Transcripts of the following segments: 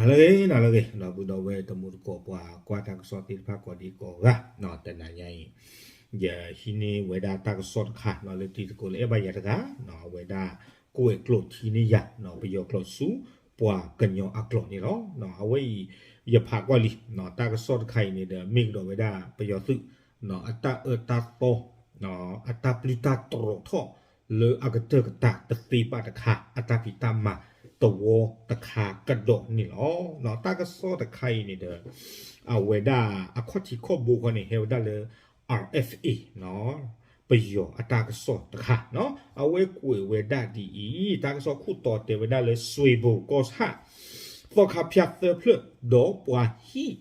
နၤလၢဂ့ၤ နၤလၢဂ့ၤ ဒီပုၢ်ဒီဝဲၢ်တံၤသကိး ပှၤကွၢ်တၢ်ကစီၣ်သ့ၣ်တဖၣ်ကိးဒံကိးဂၤ, တနၤညါအံၤ ယဟံးန့ၢ်ဝဲဒၣ်တၢ်ကစီၣ်တခါ လၢတံၤသကိးလၢအဲၣ်ဘၣ်ယၤတဂၤ, အဝဲဒၣ် ကွဲးကျိာ်ထံန့ၢ်ယၤ ပယီၤကျိာ်ဆူ ပှၤကညီအကျိာ်န့ၣ်လီၤ. အဝဲအံၤ ယဖးကွၢ်လံ တၢ်ကစီၣ်တခါအံၤန့ၣ်ဒီး မ့ၢ်ကဒီးဝဲဒၣ်ပယီၤသုး အတၢ်အၢတၢ်သီ အတၢ်ပျုၢ်တၢ်တြီထီၣ် လၢအကတၢၢ်ကတၢၢ်တသ့ဘၣ်တခါ အတၢ်ဖံးတၢ်မၤသဝီတခါကဒီးန့ၣ်လီၤ. တၢ်ကစီၣ်တခါအံၤန့ၣ်ဒီး အဝဲဒၣ်အခီၣ်ထံးခီၣ်ဘိခီန့ၣ် ဟဲဝဲဒၣ်လၢ RFA ပယီၤအတၢ်ကစီၣ်တခါ, အဝဲကွဲးဝဲဒၣ်ဒ်အံၤ, တၢ်ကစီၣ်ခိၣ်တီတဲဝဲဒၣ်လၢ စွ့ၣ်ပူၤကီၢ်ဆၣ် သီခါဖၠၣ်သၢဖျၢၣ် ဒီးပှၤဟံၣ်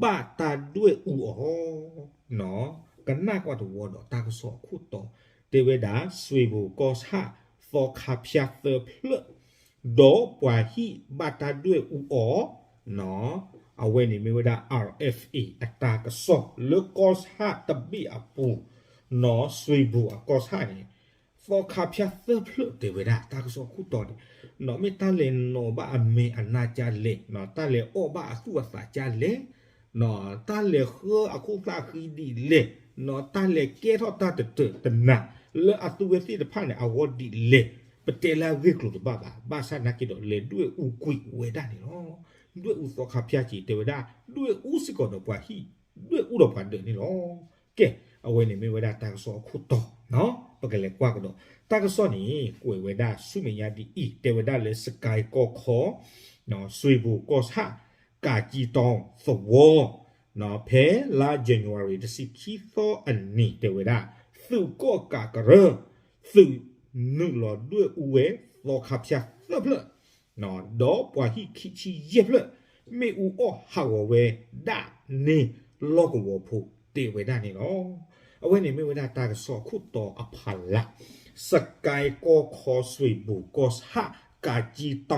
ဘၣ်တၢ်ဒွဲၣ်အူအီၤ ကနၣ်ကွၢ်တဝီဒီးတၢ်ကစီၣ်အခိၣ်တီ တဲဝဲဒၣ် စွ့ၣ်ပူၤကီၢ်ဆၣ် သီခါဖၠၣ်သၢဖျၢၣ် ဒီးပှၤဟံၣ်ဘၣ်တၢ်ဒွဲၣ်အူအီၤ, အဝဲန့ၣ်မ့ၢ်ဝဲဒၣ် RFA အတၢ်ကစီၣ်လၢကီၢ်ဆၣ်တဘ့ၣ်အပူၤ, စွ့ၣ်ပူၤအကီၢ်ဆၣ်န့ၣ် သီခါဖၠၣ်သၢဖျၢၣ်တဲဝဲဒၣ် တၢ်ကစီၣ်ခိၣ်တီန့ၣ် မ့ၢ်တၢ်လဲၤနီၤဘၣ်အမဲာ်အနါကလဲၣ်, တၢ်လဲၤအီၣ်ဘၣ်အသူၣ်အသးကလဲၣ်, တၢ်လဲၤဃၢအခိၣ်သၣ်ဃံဒ်လဲၣ်, တၢ်လဲၤကဲထီၣ်တၢ်တတၢာ်တနၤ လၢအသုဝဲသ့ၣ်တဖၣ်န့ၣ် အဂီၢ်ဒ်လဲၣ်, ပတဲလၢအဂ့ၢ်ကျိၤတဘၣ်ဘၣ်, ဘၣ်ဆၣ်နာ်က့ဒီး လဲၤဒွဲၣ်အူကွံာ်ဝဲဒၣ်န့ၣ်လီၤ. ဒွဲၣ်အူသီခါဖၠၣ်က့ၤတဲဝဲဒၣ် ဒွဲၣ်အူစ့ၢ်ကီးဒီးပှၤဟံၣ်, ဒွဲၣ်အူဒီးပှၤဒၢးန့ၣ်လီၤ. ကဲ, အဝဲန့ၣ်မ့ၢ်ဝဲဒၣ်တၢ်ကစီၣ်အခိၣ်တီ, ပကလဲၤကွၢ်ကဒီး တၢ်ကစီၣ်န့ၣ် ကွဲးဝဲဒၣ်ဆူမဲာ်ညါဒ်အံၤ, တဲဝဲဒၣ်လၢ စကဲကီၢ်ခီ စွ့ၣ်ပူၤကီၢ်ဆၣ် ကးကံတီသဝီ ဖဲလါ January တဆံခံသီအနံၤ တဲဝဲဒၣ် သုးကီၣ်ကးကရၢ သုးနုာ်လီၤဒွဲၣ်အူဝဲ သီခါဖၠၣ်သၢဖျၢၣ် ဒီးပှၤဟံၣ်ခံဆံယဲၢ်ဖျၢၣ် မ့ၣ်အူအီၣ်ဟးဂီၤဝဲဒၣ်န့ၣ် လီၢ်ကဝီၤဖိတဲဝဲဒၣ်န့ၣ်လီၤ. အဝဲန့ၣ်မ့ၢ်ဝဲဒၣ်တၢ်ကစီၣ်အခိၣ်တီအဖီလာ်, စကဲကီၢ်ခီ စွ့ၣ်ပူၤကီၢ်ဆၣ် ကးကံတီသ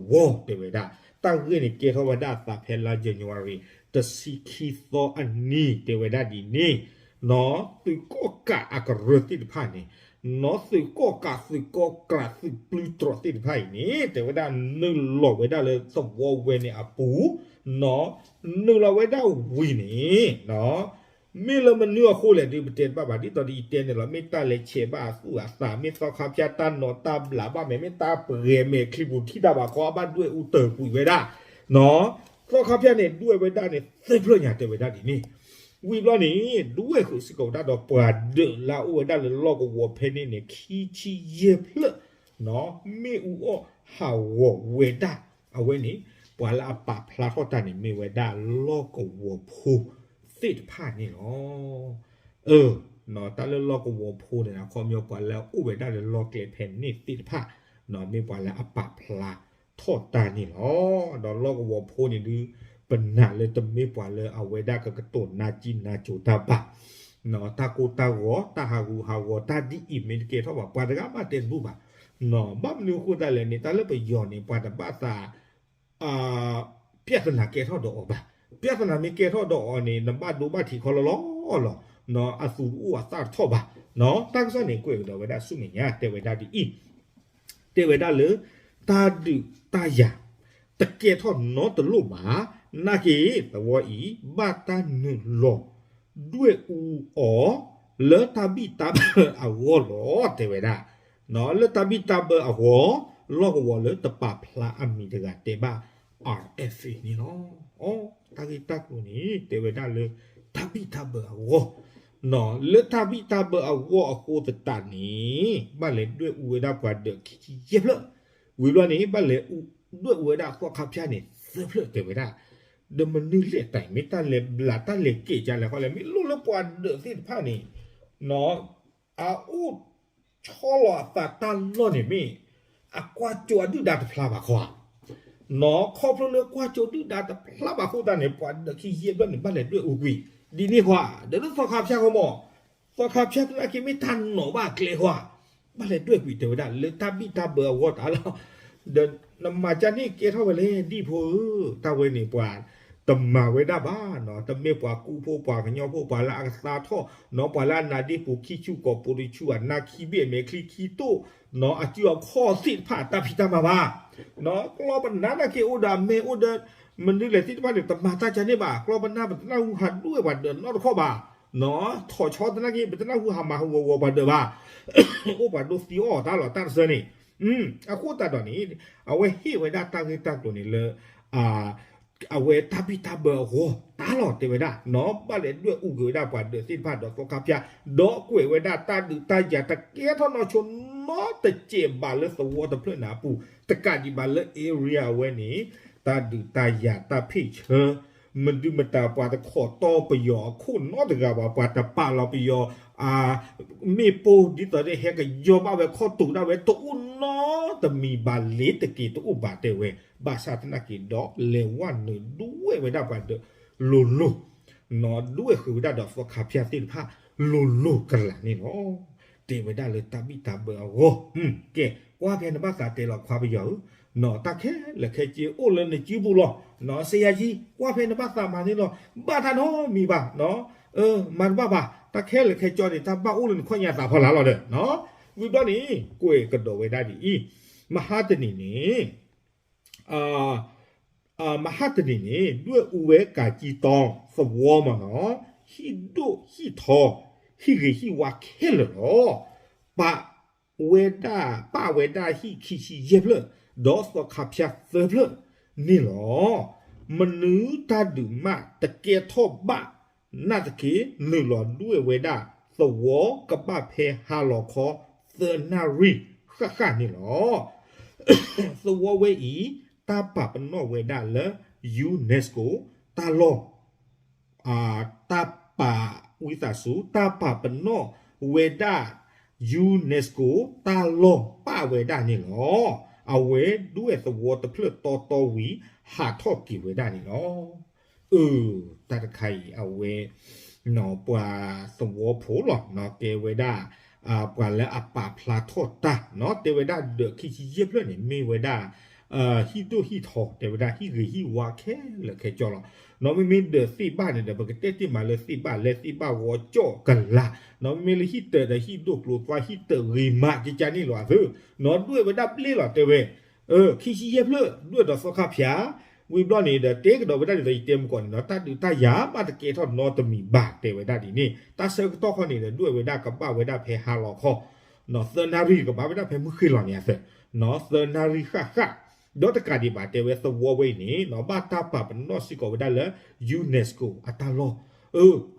ဝီ တဲဝဲဒၣ် တၢ်ဂ့ၢ်န့ၣ်ကဲထီၣ်ဝဲဒၣ်အသးဖဲလါ January တဆံခံသီအနံၤတဲဝဲဒၣ်ဒ်န့ၣ်, နီၢ်သုးကီၣ်ကးအကရၢသ့ၣ်တဖၣ်န့ၣ်, နီၢ်သုးကီၣ်ကး သုးကီၣ်ကး သုးပျုၢ်တြီးသ့ၣ်တဖၣ်အံၤန့ၣ် တဲဝဲဒၣ်နုာ်လီၤဝဲဒၣ်လၢသဝီဝဲန့ၣ်အပူၤ, နီၢ်နုာ်လီၤဝဲဒၣ်ဝံၤန့ၣ် မ့ၢ်လၢမနုၤအဃိလဲၣ်ဒီး ပတဲတဘၣ်ဘၣ်, ဒ်သိးဒီးယတဲန့ၣ်လီၤ, မ့ၢ်တၢ်လဲၤဆဲးဘၣ်အသူၣ်အသး, မ့ၢ်သီခါဖၠၣ်တၢ်နီၣ်တၢ်ဘျးဘၣ်မဲာ်, မ့ၢ်တၢ်ပှဲၤမဲာ်ချံပူၤထံၣ်တၢ်ဘၣ်ခီ အဘၣ်ဒွဲၣ်အူတၢၢ်ကွံာ်ဝဲဒၣ်, နီၢ်သီခါဖၠၣ်န့ၣ် ဒွဲၣ်ဝဲဒၣ်န့ၣ် သၢဖျၢၣ်ညါတဲဝဲဒၣ်ဒ်န့ၣ်, ဝံၤဘျီန့ၣ် ဒွဲၣ်ဃုာ်စ့ၢ်ကီးဝဲဒၣ်ဒီးပှၤဒၢးလၢအအိၣ်ဝဲဒၣ်လၢလီၢ်ကဝီၤဖဲန့ၣ်န့ၣ် ခံဆံယဲၢ်ဖျၢၣ်, နီၢ်မ့ၣ်အူအီၣ်ဟးဂီၤဝဲဒၣ်, အဝဲန့ၣ် ပှၤလၢအပာ်ဖျါထီၣ်တၢ်န့ၣ် မ့ၢ်ဝဲဒၣ်လီၢ်ကဝီၤဖိသ့ၣ်တဖၣ်န့ၣ်လီၤ. အၢ, နီၢ်တၢ်လၢလီၢ်ကဝီၤဖိန့ၣ် အခီပညီပှၤလၢအအိၣ်ဝဲဒၣ်လၢလီၢ်ကျဲဖဲန့ၣ်သ့ၣ်တဖၣ်, နီၢ်မ့ၢ်ပှၤလၢအပာ်ဖျါထီၣ်တၢ်န့ၣ်လီၤ. ဒီးလီၢ်ကဝီၤဖိန့ၣ်ဒုး ပနာ်လၢတမ့ၢ်ပှၤလၢအဝဲဒၣ်ကကတိၤနါကံနါစိၤတၢ်ဘၣ်, နီၢ်တၢ်ကိၢ်တၢ်ဂီၤ တၢ်ဟးဂူာ်ဟးဂီၤ တၢ်ဒ်အံၤမ့ၢ်တကဲထီၣ်ဘၣ် ပှၤတဂၤမးတဲတဘူၣ်ဘၣ်, နီၢ်ဘၣ်မနုၤအဃိသတးလဲၣ်န့ၣ် တၢ်လၢပယီၤန့ၣ် ပှၤတဘၣ်သး ပြဿနာကဲထီၣ်ဒီးအီၤဘၣ်. ပြဿနာမ့ၢ်ကဲထီၣ်ဒီးအီၤန့ၣ် နဘၣ်ဒိဘၣ်ထံးခီလီၤလီၤလီၤ, နီၢ်အသူတအိၣ်အသၣ်တထီၣ်ဘၣ်, နီၢ်တၢ်ကစီၣ်န့ၣ် ကွဲးကဒီးဝဲဒၣ်ဆူမဲာ်ညါ တဲဝဲဒၣ်ဒ်အံၤ, တဲဝဲဒၣ်လၢ တၢ်ဒုးတၢ်ယၤ တကဲထီၣ်နီတလိၣ်ဘၣ်, နာ်က့ သဝီအံၤ ဘၣ်တၢ်နုာ်လီၤ ဒွဲၣ်အူအီၤ လၢတၢ်ဘံၣ်တၢ်ဘၢအဂီၢ်လီၤ တဲဝဲဒၣ်, နီၢ်လၢတၢ်ဘံၣ်တၢ်ဘၢအဂီၢ်, လီၢ်ကဝီၤလၢတပာ်ဖျါအမံၤတဂၤတဲဘၣ် RFA န့ၣ်လီၤ. အ တၢ်ဂ့ၢ်တၢ်ကျိၤန့ၣ် တဲဝဲဒၣ်လၢ တၢ်ဘံၣ်တၢ်ဘၢအဂီၢ်, နီၢ်လၢတၢ်ဘံၣ်တၢ်ဘၢအဂီၢ်အဃိသတးန့ၣ် ဘၣ်လဲၤဒွဲၣ်အူဝဲဒၣ်ပှၤဒၢးခံဆံယဲၢ်ဖျၢၣ်, ဝံၤဘျီန့ၣ် ဘၣ်လဲၤဒွဲၣ်အူဝဲဒၣ်သီခါဖၠၣ်န့ၣ် သၢဖျၢၣ်တဲဝဲဒၣ်, ဒီးမနုၤလဲၣ်တၢ်အံၤ မ့ၢ်တၢ်လဲၤဘျးတၢ်လဲၤကဲးကလဲၣ်ဃီလဲၣ်, မ့ၢ်လိၣ်လၢပှၤဒၢးသ့ၣ်တဖၣ်န့ၣ် နီၢ် အအိၣ်ဆီလီၤအသးတၢ်လီၢ်န့ၣ်မ့ၢ် အကွၢ်ကၠိအဒုၣ်ဒါတဖျါဘၣ်ခီဧါ, နီၢ် ခီဖျိလၢကွၢ်ကၠိဒုၣ်ဒါတဖျါဘၣ်အဃိသတးန့ၣ် ပှၤဒၢးခံဆံယဲၢ်ဖျၢၣ်န့ၣ် ဘၣ်လဲၤဒွဲၣ်အူကွံာ် ဒ်န့ၣ်ဃီဧါ, ဒီးလၢသီခါဖၠၣ်ဃီမး သီခါဖၠၣ်သနာ်က့မ့ၢ်တၢ်နီၣ်ဘၣ်အကျဲဃီဧါ, ဘၣ်လဲၤဒွဲၣ်ကွံာ်တဲဝဲဒၣ် လၢတၢ်ဘံၣ်တၢ်ဘၢအဂီၢ်တၢ်လီၤ. ဒီးနမၤကၢ်န့ၣ်ကဲထီၣ်ဝဲလဲၣ် ဒံၣ်ဖိဧၢ, တၢ်ဝဲန့ၣ်ပှၤ တမၤဝဲဒၣ်ဘၣ်နီၤ, တမ့ၢ်ပှၤကူဖိ ပှၤကညီဖိ ပှၤလၢအကသါထီၣ်နီၤ, ပှၤလၢအနါဒ့ပူၤခံဆူၣ်ကိာ်ပူၤတဆူၣ် အနါခံဘ့ၣ်အမဲာ်ချံခံတိၣ်နီၤ, အစုအခီၣ်သ့ၣ်တဖၣ်တၢ်ဖံးတၢ်မၤဘၣ်နီၤ, ကျီပနၢ်နာ်က့အိၣ်ဒီးအမဲာ်အိၣ်ဒီး မနုၤလဲၣ်သ့ၣ်တဖၣ်န့ၣ် တမၤတၢ်ကန့ၣ်ဘၣ်, ကျီပနၢ်ပတနၢ်ဟူဟးဒွဲၣ်ပှၤဒၢးနီတခီၣ်ဘၣ်နီၤ, ထီၣ်ဆီတနာ်က့ ပတနၢ်ဟူဟးမၤဟးဂီၤဂီၤပှၤဒၢးဘၣ်, အိၣ်ပှၤဒိသံအီၣ်တၢ်လီၤတၢ်တဆၢန့ၣ်, အဃိသတးဒီးန့ၣ် အဝဲဟ့ၣ်ဝဲဒၣ်တၢ်ဂ့ၢ်တၢ်ကျိၤန့ၣ်လၢ အဝဲတၢ်ဘံၣ်တၢ်ဘၢအဂီၢ်တၢ်လီၤတဲဝဲဒၣ်နီၤ, ဘၣ်လဲၤဒွဲၣ်အူကွံာ်ဝဲဒၣ်ပှၤဒၢးသ့ၣ်တဖၣ်ဒီးသီခါဖၠါ, ဒီးကွဲးဝဲဒၣ်တၢ်ဒုးတၢ်ယၤတကဲထီၣ်နီၢ်ဆိနီတစဲးဘၣ်လၢသဝီတဖျၢၣ်န့ၣ်အပူၤ, တကးဒံးဘၣ်လၢ area အဝဲန့ၣ် တၢ်ဒုးတၢ်ယၤတၢ်ဖ့ၣ်ဆၢ မဒုမတၤပှၤတခိးတီပယီၤအခိၣ်နီတဂၤဘၣ်, ပှၤတပာ်လီၤပယီၤ မ့ၣ်ပိၢ်ဒ်သိးဒီးဟဲကယီဘၣ်ဝဲခီၣ်တူာ်ဒၣ်ဝဲတအိၣ်နီတမံၤဘၣ်, လ့ၤတက့ၤတအိၣ်ဘၣ်တဲဝဲ, ဘၣ်ဆၣ်သနာ်က့ဒီးလဲၤဝဲနုာ်ဒွဲၣ်ဝဲဒၣ်ပှၤဒၢးလိၤလိၤ နီၤ, ဒွဲၣ်ဃုာ်ဝဲဒၣ်ဒီးသီခါဖၠါသ့ၣ်တဖၣ်လိၤလိၤကလာ်န့ၣ်လီၤ. တဲဝဲဒၣ်လၢတၢ်ဘံၣ်တၢ်ဘၢအဂီၢ်, ကဲ ကွၢ်ဖဲနဘၣ်သးတဲလီၤခွါပယီၤဧၢ, နီၤ တၢ်ခဲလၢာ်ခဲဆ့အိၣ်လၢနစုပူၤလီၤ, နီၤ စယၤယံ ကွၢ်ဖဲနဘၣ်သးမၤန့ၣ်လီၤ, ဘၣ်တၢ်နီတမံၤဘၣ်, နီၤ မၤတဘၣ်ဘၣ်, တၢ်ခဲလၢာ်ခဲဆ့န့ၣ် တၢ်ဘၣ်အိၣ်လၢနခီၣ်ညါသးဖီလာ်လီၤဒီး, နီၤ ဝံၤဘျီန့ၣ် ကွဲးကဒီးဝဲဒၣ်ဒ်အံၤ, မဟါတနံၤန့ၣ် မဟါတနံၤန့ၣ် ဒွဲၣ်အူဝဲကးကံတီသဝီမ့ၢ်နီၤ, ဟံၣ်ဒိၣ်ဟံၣ်ထီ, ဟံၣ်ဂ့ၤဟံၣ်ဝါခဲလၢာ်လီၤ. ပာ်ဝဲဒၣ်, ပာ်ဝဲဒၣ်ဟံၣ်ခံဆံယဲၢ်ဖျၢၣ်, ဒီးသီခါဖၠါသၢဖျၢၣ်န့ၣ်လီၤ. မနုၤတၢ်ဒုးမးတကဲထီၣ်ဘၣ် နာ်သက့ နုာ်လီၤဒွဲၣ်ဝဲဒၣ် သဝီကဘၣ်ဖဲဟါလီၤခီ သၢနၣ်ရံၣ်ဃၣ်ဃၣ်န့ၣ်လီၤ. သဝီဝဲအံၤ တၢ်ပာ်ပနီၣ်ဝဲဒၣ်လၢ UNESCO တၢ်လီၢ် တၢ်ပာ် ဝံသးစူၤ တၢ်ပာ်ပနီၣ်ဝဲဒၣ် UNESCO တၢ်လီၢ်ပာ်ဝဲဒၣ်န့ၣ်လီၤ. အဝဲဒွဲၣ်သဝီတဖျၢၣ်တီတီဝံၤ ဟးထီၣ်က့ၤဝဲဒၣ်န့ၣ်လီၤ. အၢ တၢ်တခါအံၤ အဝဲ ပှၤသဝီဖိလီၤ ကဲဝဲဒၣ် ပှၤလၢအပာ်ဖျါထီၣ်တၢ်နီၤ တဲဝဲဒၣ်ဒီးခံဆံယဲၢ်ဖျၢၣ်န့ၣ် မ့ၢ်ဝဲဒၣ် ဟံၣ်ဒိၣ်ဟံၣ်ထီ တဲဝဲဒၣ်ဟံၣ်ဂ့ၤဟံၣ်ဝါခဲလၢာ်ခဲဆ့လီၤ. နီၤ မ့မ့ၢ်ဒီးသ့ၣ်ဘၣ်န့ၣ်ဒီး ပကတဲတ့ၢ်မးလၢသ့ၣ်ဘၣ်လဲသ့ၣ်ဘၣ်ဂီၤကၠီၣ်ကလာ် နီၤ မ့မ့ၢ်လၢဟံၣ်တၢးဒီးဟံၣ်ဒိၣ်ကျိၤသွါ ဟံၣ်တၢးဂ့ၤမး ကကန့ၣ်လီၤအသၢ နီၤ ဒွဲၣ်ဝဲဒၣ်ဘျ့လီၤ တဲဝဲ ခံဆံယဲၢ်ဖျၢၣ် ဒွဲၣ်ဒီးသီခါဖၠါ ဝံၤဘျီန့ၣ်ဒီး တဲကဒီးဝဲဒၣ်ဒ်သိးယတဲမုၢ်ကီၢ်န့ၣ်နီၤ တၢ်ဒုးတၢ်ယၤဘၣ်တကဲထီၣ်နီတမံၤဘၣ် တဲဝဲဒၣ်ဒ်န့ၣ် တၢ်ဆၢကတီၢ်ခီန့ၣ်ဒီး ဒွဲၣ်ဝဲဒၣ်ကဘၣ်ဝဲဒၣ်ဖဲဟါလီၤခီ နီၤ သၢနၣ်ရံၣ် ကဘၣ်ဝဲဒၣ်ဖဲမုၢ်ဃ့ၢ်လီၤန့ၣ်အသၢ နီၤ သၢနၣ်ရံၣ်ဃၣ်ဃၣ် ဒီးတကးဒံးဘၣ် တဲဝဲသဝီဝဲအံၤန့ၣ် နီၤ ဘၣ်တၢ်ပာ်ပနီၣ်စ့ၢ်ကီးဝဲဒၣ်လၢ UNESCO အတၢ်လီၢ်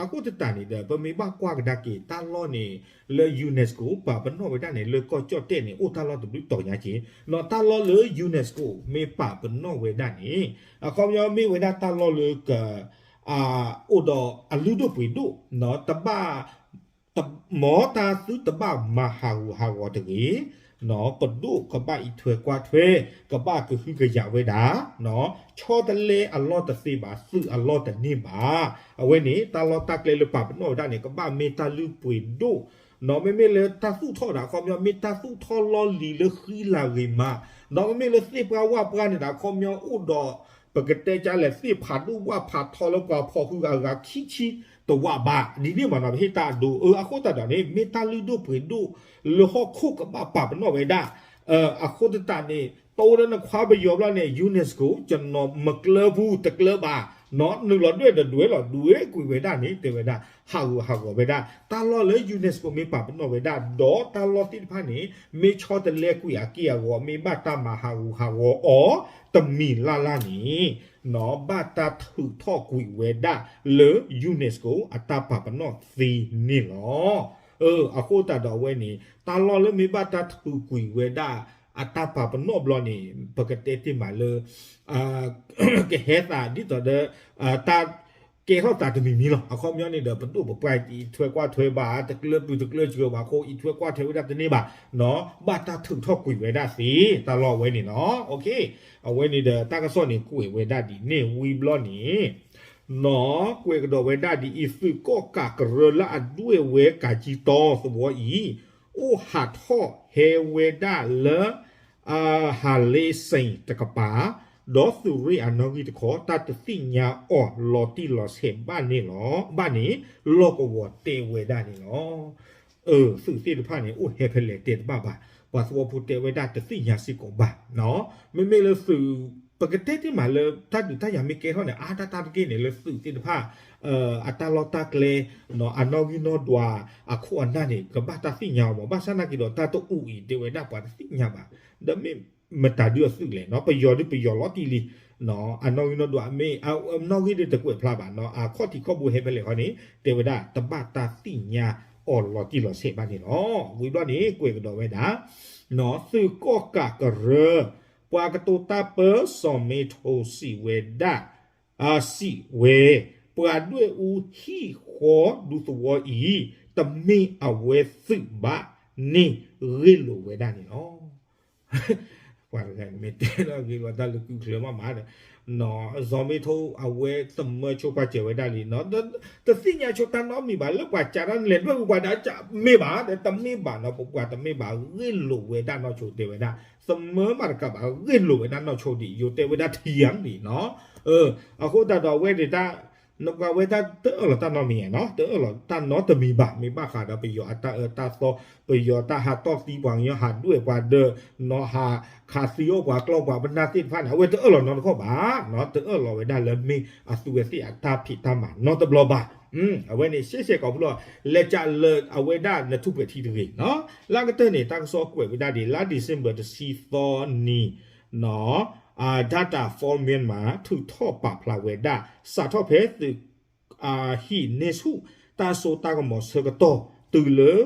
အဃိသတးန့ၣ်ဒီး ပမ့ၢ်ဘၣ်ကွၢ်ကဒါက့ၤ တၢ်လီၢ်န့ၣ် လၢ UNESCO ပာ်ပနီၣ်ဝဲဒၣ်န့ၣ် လၢကီၢ်ကၠီၣ်တဲၣ်န့ၣ် အိၣ်တၢ်လီၢ်တဘျုးတီၤညါက့ၤ နီၤ တၢ်လီၢ်လၢ UNESCO မ့ၢ်ပာ်ပနီၣ်ဝဲဒၣ်န့ၣ် အခီပညီမ့ၢ်ဝဲဒၣ်တၢ်လီၢ်လၢက အိၣ်ဒီးအလုၢ်ဒိၣ်ပှ့ၤဒိၣ် နီၤ တဘၣ် မ်တၢ်သုတဘၣ်မၤဟးဂူာ်ဟးဂီၤတဂ့ၤ, ပဒိၣ်ကဘၣ်အံးထွဲကွၢ်ထွဲ, ကဘၣ်ကဟုကယာ်ဝဲဒၣ်, ဆီတလဲအလီၢ်တသ့ဘၣ်, သုးအလီၢ်တန့ၢ်ဘၣ်. အဝဲန့ၣ် တၢ်လီၢ်တၢ်ကျဲလၢပာ်ပနီၣ်ဝဲဒၣ်န့ၣ် ကဘၣ်မ့ၢ်တၢ်လုၢ်ပှ့ၤဒိၣ်, မ့မ့ၢ်လၢတၢ်သူၣ်ထီၣ်ဒၣ် အခီပညီ မ့ၢ်တၢ်သူၣ်ထီၣ်လီၢ်လံၤလၢဃံလၤဂ့ၤမး, ဒီးမ့မ့ၢ်လၢသ့ၣ်ပှၢ်ဝၣ်ပှၢ်န့ၣ်ဒၣ် အခီပညီအိၣ်ဒီး ပကတဲကလဲၣ် သ့ၣ်ဖးဒိၣ်ဝၣ်ဖးထီလၢပှၤဖီၣ်ဃုာ်အဂၤခံဆံတဝးဘၣ်, ဒ်န့ၣ်မးနီၤ ပဟ့ၣ်တၢ်အဒိ, အဃိသတးဒီးန့ၣ် မ့ၢ်တၢ်လုၢ်ဒိၣ်ပှ့ၤဒိၣ်လၢဟီၣ်ခိၣ်ကဘၣ်ပာ်ပနီၣ်ဝဲဒၣ်, အဃိသတးန့ၣ် တအိၣ်လၢနခွါပယီၤဘျီန့ၣ် UNESCO ကနီၤမကျၢပူၤတကျၢဘၣ်, နုာ်လီၤဒွဲၣ်ဒီးဒွဲၣ်လီၤ ဒွဲၣ်ကွံာ်ဝဲဒၣ်န့ၣ် တဲဝဲဒၣ် ဟးဂူာ်ဟးဂီၤဝဲဒၣ် တၢ်လီၢ်လၢ UNESCO မ့ၢ်ပာ်ပနီၣ်ဝဲဒၣ် ဒီးတၢ်လီၢ်သ့ၣ်တဖၣ်န့ၣ် မ့ၢ်ဆီတလဲကွံာ်အက့ၢ်အဂီၤ မ့ၢ်ဘၣ်တၢ်မၤဟးဂူာ်ဟးဂီၤအီၤ တမံၤလၢ်လၢ်န့ၣ် ဘၣ်တၢ်ထုးထီၣ်ကွံာ်ဝဲဒၣ်လၢ UNESCO အတၢ်ပာ်ပနီၣ်သ့န့ၣ်လီၤ. အဃိသတးဒီးအဝဲန့ၣ် တၢ်လီၢ်လၢမ့ၢ်ဘၣ်တၢ်ထုးကွံာ်ဝဲဒၣ် အတၢ်ပာ်ပနီၣ်ဘျီန့ၣ် ပကတဲတ့ၢ်မးလၢ ကဟဲသးဒ်သိးဒီး တၢ်ကဲထီၣ်သးတမံၤမံၤလီၤ. အခီပညီန့ၣ်ဒီး ပဒိၣ်ပပှၢ်အံးထွဲကွၢ်ထွဲဘၣ် တကျၢပျုၤတကျၢစှၤဘၣ်အဃိ အံးထွဲကွၢ်ထွဲဝဲဒၣ်တန့ၢ်ဘၣ်, ဘၣ်တၢ်ထုးထီၣ်ကွံာ်ဝဲဒၣ်သ့ တၢ်လီၢ်ဝဲန့ၣ်နီၤ. အဝဲန့ၣ်ဒီး တၢ်ကစီၣ်န့ၣ်ကွဲးဝဲဒၣ်ဒ်န့ၣ်ဝံၤဘျီန့ၣ် နီၤ ကွဲးကဒီးဝဲဒၣ်ဒ်အံၤ သုးကီၣ်ကးကရၢလၢအဒွဲၣ်ဝဲကးကံတီသဝီအံၤ အိၣ်ဟးထီၣ်ဟဲဝဲဒၣ်လၢ ဟးလ့စ့ၣ်တကပၤ ဒီးသုးရ့ၣ်အနီၣ်ဂံၢ်တခီ တၢ်တသ့ၣ်ညါအီၤလီၤတံၢ်လီၤဆဲးဘၣ်န့ၣ်လီၤ. ဘၣ်န့ၣ် လီၢ်ကဝီၤတဲဝဲဒၣ်န့ၣ်လီၤ. အၢ သုးသ့ၣ်တဖၣ်န့ၣ် အိၣ်ဟဲဖဲလဲၣ်တဲတဘၣ်ဘၣ်. ပှၤသဝီဖိတဲဝဲဒၣ်တသ့ၣ်ညါစ့ၢ်ကီးဘၣ်. မ့မ့ၢ်လၢသုး ပကတဲတ့ၢ်မးလၢတၢ်ဒုးတၢ်ယၤမ့ၢ်ကဲထီၣ်န့ၣ် အါတၢ်တၢ်တက့ၢ်န့ၣ် လၢသုးသ့ၣ်တဖၣ် အတၢ်လီၢ်တၢ်ကျဲ အနီၣ်ဂံၢ်နီၣ်ဒွးအခိၣ်အနၢ်န့ၣ် ကဘၣ်တၢ်သ့ၣ်ညါအီၤမး. ဘၣ်ဆၣ်နာ်က့ဒီးတၢ်တအိၣ်အံၤတဲဝဲဒၣ်ပှၤတသ့ၣ်ညါဘၣ်. ဒီးမ့ၢ်မတၤဒုအသုးလဲၣ်နီၤ ပယီၤဒုပယီၤလီၤတံၢ်လံ. အနီၣ်ဂံၢ်နီၣ်ဒွးအမ့ၢ် အနီၣ်ဂံၢ်ဒုတကွဲးဖျါဘၣ်နီၤ အခီၣ်ထံးခီၣ်ဘိဟဲဖဲလဲၣ်ခီန့ၣ် တဲဝဲဒၣ်တဘၣ်တၢ်သ့ၣ်ညါအီၤလီၤတံၢ်လီၤဆဲးဘၣ်န့ၣ်လီၤ. ဝံၤဘျီန့ၣ် ကွဲးကဒီးဝဲဒၣ် သုးကီၣ်ကးကရၢ ပှၤကတိၤတၢ်ပၢ စီၤမ့ထိစံးဝဲဒၣ် စံးဝဲ ပှၤဒွဲၣ်အူဟံၣ်ဃီဒူသဝီအံၤ တမ့ၢ်အဝဲသုးဘၣ်န့ၣ် ဂ့ၢ်လိာ်ဝဲဒၣ်န့ၣ်လီၤ. ပှၤတဂၤမ့ၢ်တဲလီၤဂ့ၤလီၤတၢ်လၢကုၢ်ချၢမးမးဒီး စီၤမ့ထိအဝဲသမၢဆိပာ်စၢၤဝဲဒၣ်လံ တသ့ၣ်ညါဆိတၢ်နီတမံၤဘၣ် လၢပှၤကးတၢ်လဲၤဒွဲၣ်အူပှၤဒီးမ့ၢ်ဘၣ်ဒီး တမ့ၢ်ဘၣ်နီၤ ပပှၤတမ့ၢ်ဘၣ် ဂ့ၢ်လိာ်ဝဲဒၣ်နီၢ်ဆိတဲဝဲဒၣ် သမၢမးတကးဘၣ် ဂ့ၢ်လိာ်ဝဲဒၣ်နီၢ်ဆိဒံး ယိၤတဲဝဲဒၣ်ထံယၤန့ၣ်နီၤ. အဃိသတးဒီးအဝဲန့ၣ်တၢ် ပှၤဝဲတၢ်တအၢၣ်လီၤတၢ်နီတမံၤနီၤ တအၢၣ်လီၤတၢ်နီတမံၤဘၣ် မ့ၢ်ဘၣ်ဃးဒီးပယီၤအတၢ်အၢတၢ်သီ ပယီၤတၢ်ဟးတီၢ်သံပှၤကညီ ဟးဒွဲၣ်ပှၤဒီး နီၤဟးခးသံအီၣ်ပှၤကျီပှၤပနၢ်သ့ၣ်တဖၣ်န့ၣ် အဝဲတအၢၣ်လီၤနီတခီၣ်ဘၣ် တအၢၣ်လီၤဝဲဒၣ်လၢမ့ၢ်အသုဝဲသ့ၣ်အတၢ်ဖံးတၢ်မၤနီတဘျီဘၣ်. အဝဲန့ၣ်ရှဲရှဲကိာ်ဖျိ လဲၤကးလၢအဝဲဒၣ်နထူၣ်ပှဲၤထံတဂ့ၤနီၤ လၢအကတၢၢ်န့ၣ် တၢ်ကစီၣ်ကွဲးဝဲဒၣ်ဒ် လါ December တဆံသီနံၤ နီၤ Data for Myanmar ထုးထီၣ်ပာ်ဖျါဝဲဒၣ် စးထီၣ်ဖဲသုး ဟံးန့ၢ်ဆူၣ်တၢ်စိတၢ်ကမီၤဆၢကတီၢ် တုၤလၢ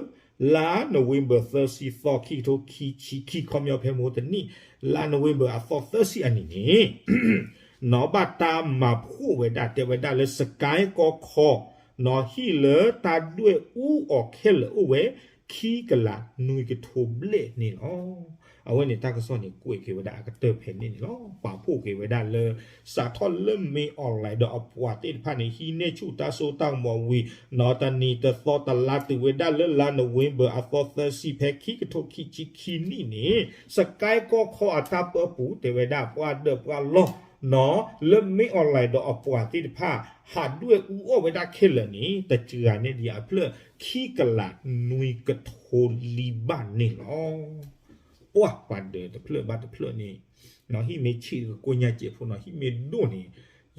လါ November သၢဆံသီ ခံကထိခံဆံခံ ခီပညီဖဲမိၢ်တနံၣ် လါ November အသီသၢဆံအနံၤန့ၣ် နီၤဘၣ်တၢ်မၤဖှိၣ်ဝဲဒၣ် တဲဝဲဒၣ်လၢ စကဲကီၢ်ခီ နီၤဟံၣ်လၢတၢ်ဒွဲၣ်အူအီၤခဲလၢာ်အိၣ်ဝဲ ခံကလးနွံကထိဘျဲၣ်န့ၣ်လီၤ. အဝဲန့ၣ်တၢ်ကစီၣ်န့ၣ် ကွဲးက့ၤဝဲဒၣ်အကတၢၢ်ဖဲန့ၣ်န့ၣ်လီၤ. ပာ်ဖှိၣ်က့ၤဝဲဒၣ်လၢ စးထီၣ်လၢမ့ၢ် online ဒီးအပှၤသ့ၣ်တဖၣ်န့ၣ် ဟံးန့ၢ်ဆူၣ်တၢ်စိတၢ်ကမီၤဝံၤ နီၤတနံၤတသီတလါတုၤဝဲဒၣ်လၢလါ November အသီသၢဆံ ဖဲခံကထိခံဆံခံနံၣ်န့ၣ် စကဲကီၢ်ခီအတၢ်ပၢပူၤ တဲဝဲဒၣ်ပှၤဒၢးပှၤလီၢ် နီၤလၢမ့ၢ် online ဒီးအပှၤသ့ၣ်တဖၣ် ဟးဒွဲၣ်အူအီၣ်ဝဲဒၣ်ခဲလၢာ်န့ၣ် တစှၤန့ၢ်ဒံးအဖျၢၣ် ခံကလးနွံကထိလံဘၣ်န့ၣ်လီၤ. ပှၤပှၤဒၢးတဖျၢၣ်ဘၣ်တဖျၢၣ်န့ၣ် နီၤဟံၣ်မ့ၢ်ဆံးကကိညါစဲးဖိနီၤ ဟံၣ်မ့ၢ်ဒိၣ်န့ၣ်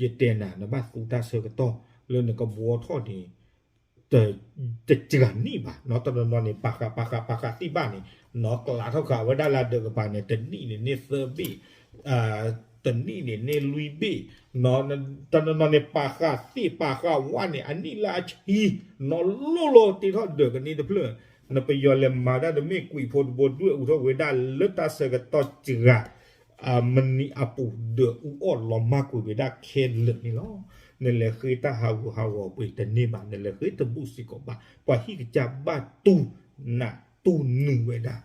ယတဲနၤ နဘၣ်သူတၢ်ဆၢကတီၢ် လၢနကဘှီထီၣ်န့ၣ် တစှၤန့ၢ်ဘၣ် နီၤတနီၤနီၤန့ၣ် ပာ်ဃာ်ပာ်ဃာ်ပာ်ဃာ်သ့ၣ်ဘၣ်န့ၣ် နီၤကျးထီၣ်ဃာ်ဝဲဒၣ်လၢဒၢးကပၤန့ၣ် တနံၣ်န့ၣ်န့ၢ်သၢဘ့ၣ် တနံၣ်န့ၣ်န့ၢ်လွံၢ်ဘ့ၣ် တနီၤနီၤန့ၣ် ပာ်ဃာ်သ့ၣ်ပာ်ဃာ်ဝါန့ၣ် အနံၣ်လၢအဆံ နီၤလိၣ်လီၤတ့ထီၣ်ဒၢးကန့ၢ်တဖျၢၣ် နပယီၤလဲၤမၤဒၣ်တမ့ၢ်ကွံာ်ဖိတဘိဒွဲၣ်အူထီၣ်ဝဲဒၣ်လၢတၢ်ဆၢကတီၢ်စှၤ မနံၤအပူၤဒၢးအူအီၣ်လီၤမၢ်ကွံာ်ဝဲဒၣ်ခဲလၢာ်န့ၣ်လီၤ. နလဲၤဃ့တၢ်ဟးဂူာ်ဟးဂီၤပှ့ၤတန့ၢ်ဘၣ် နလဲၤဃ့တဘူၣ်စ့ၢ်ကီးဘၣ် ပှၤဟံၣ်ကစၢ်ဘၣ်တူၢ်နးတူၢ်နုာ်ဝဲဒၣ်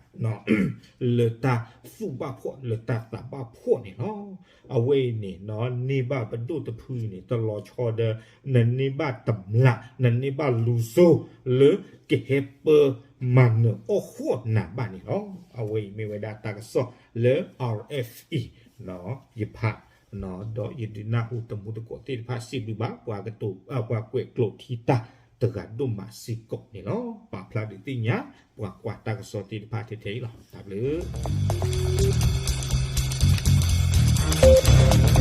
လၢတၢ်သူၣ်ဘၣ်ဖှီၣ်လၢတၢ်သးဘၣ်ဖှီၣ်န့ၣ်လီၤ. အဝဲအံၤန့ၣ် နန့ၢ်ဘၣ်ပဒိၣ်တဖုအံၤန့ၣ် တလီၤဆီဒီး နန့ၢ်ဘၣ်တမျး နန့ၢ်ဘၣ်လူၤစိ လၢကဟဲပၢမၤနၢၤအီၣ်ဃီၣ်နၤဘၣ်န့ၣ်လီၤ. အဝဲအံၤမ့ၢ်ဝဲဒၣ်တၢ်ကစီၣ်လၢ RFA ယဖး ဒီးယဒုးနၢ်ဟူတမူသကိးသ့ၣ်တဖၣ်စံးဘျုးဘၣ် ပှၤကတိၤ ပှၤကွဲးကျိာ်ထံတၢ်တဂၤဒိၣ်မးစ့ၢ်ကီးန့ၣ်လီၤ. ပာ်ဖျါဒုးသ့ၣ်ညါ ပှၤကွၢ်တၢ်ကစီၣ်သ့ၣ်တဖၣ်ထဲထဲအံၤလီၤ. တၢ်ဘျုး